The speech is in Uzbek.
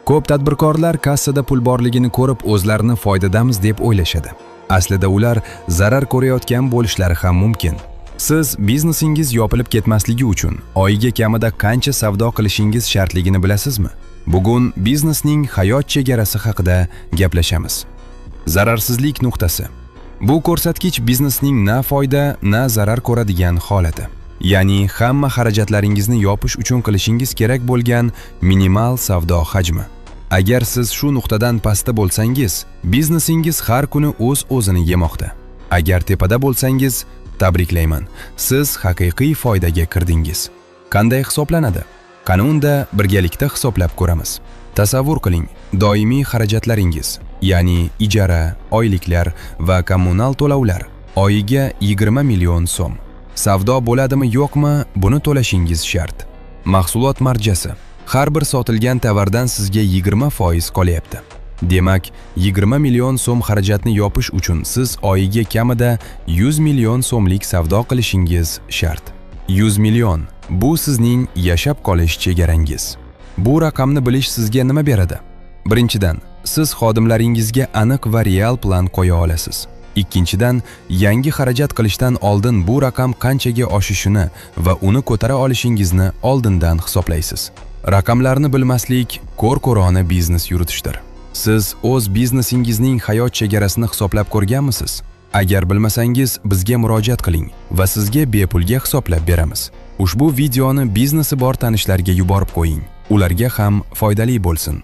Ko'p tadbirkorlar kassada pul borligini ko'rib, o'zlarini foydadamiz deb o'ylashadi. Aslida ular zarar ko'rayotgan bo'lishlari ham mumkin. Siz biznesingiz yopilib ketmasligi uchun oyiga kamida qancha savdo qilishingiz shartligini bilasizmi? Bugun biznesning hayot chegarasi haqida gaplashamiz. Zararsizlik nuqtasi. Bu ko'rsatkich biznesning na foyda, na zarar ko'radigan holati. Ya'ni hamma xarajatlaringizni yopish uchun qilishingiz kerak bo'lgan minimal savdo hajmi. Agar siz shu nuqtadan pastda bo'lsangiz, biznesingiz har kuni o'z-o'zini yemoqda. Agar tepada bo'lsangiz, tabriklayman. Siz haqiqiy foydaga kirdingiz. Qanday hisoblanadi? Qani unda birgalikda hisoblab ko'ramiz. Tasavvur qiling, doimiy xarajatlaringiz, ya'ni ijara, oyliklar va kommunal to'lovlar oyiga 20 million so'm. Savdo bo'ladimi yo'qmi, buni to'lashingiz shart. Mahsulot marjasi. Har bir sotilgan tovardan sizga 20% qolyapti. Demak, 20 million so'm xarajatni yopish uchun siz oyiga kamida 100 million so'mlik savdo qilishingiz shart. 100 million bu sizning yashab qolish chegarangiz. Bu raqamni bilish sizga nima beradi? Birinchidan, siz xodimlaringizga aniq va real plan qo'ya olasiz. Ikkinchidan, yangi xarajat qilishdan oldin bu raqam qanchaga oshishini va uni ko'tara olishingizni oldindan hisoblaysiz. Raqamlarni bilmaslik ko'r-ko'rona biznes yuritishdir. Siz o'z biznesingizning hayot chegarasini hisoblab ko'rganmisiz? Agar bilmasangiz, bizga murojaat qiling va sizga bepulga hisoblab beramiz. Ushbu videoni biznesi bor tanishlarga yuborib qo'ying. Ularga ham foydali bo'lsin.